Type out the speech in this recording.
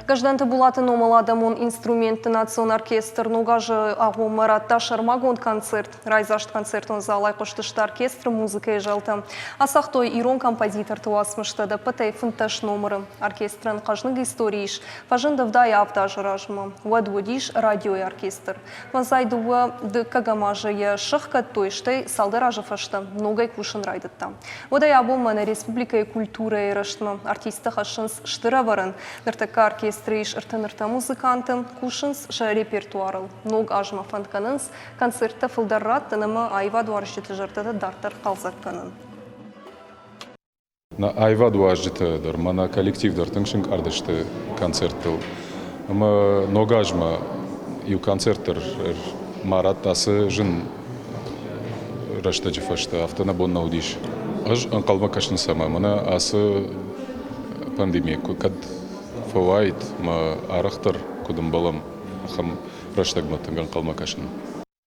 Гӕздӕнты Булаты номыл адӕмон инструментты национ оркестр ног азы агъоммӕ радта сӕрмагонд концерт. Райдзаст концертон залӕй хъуыстысты оркестры музыкӕйы зӕлтӕ. Ацагътой ирон композиторты уацмыстӕ ӕдӕппӕтӕй 15 номыры. Оркестрӕн хъӕзныг истори ис. Фӕзынд 77 азы размӕ. Уӕд уыдис радиойы оркестр. Фӕндзай дыууӕ дыккӕгӕм азы йӕ сӕхгӕдтой, стӕй цалдӕр азы фӕстӕ ногӕй кусын райдыдта. Уӕдӕй абонмӕ нӕ республикӕйы культурӕйы рӕзтмӕ артисттӕ хӕссынц стыр ӕвӕрӕн. Ныртӕккӕ оркестры ис 33 музыканты, кусынц сӕ репертуарыл. Ног азмӕ фӕнд кӕнынц концерттӕ фылдӕр раттын ӕмӕ аивадуарзджыты зӕрдӕтӕ дарддӕр хъӕлдзӕг кӕнын. Нӕ аивадуарзджытӕ дӕр ма нӕ коллектив дӕр тынг сынкъард сты концерттыл. Ӕмӕ ног азмӕ иу концерт дӕр ма радта ацы зын рӕстӕджы фӕстӕ, афтӕ нӕ бон нӕ уыдис. Ӕз ӕнхъӕлмӕ кӕсын цӕмӕ, мӕнӕ ацы пандеми кӕд фӕуаид, мӕ арӕхдӕр куыд ӕмбӕлӕм, ахӕм рӕстӕгмӕ тынг ӕнхъӕлмӕ кӕсын.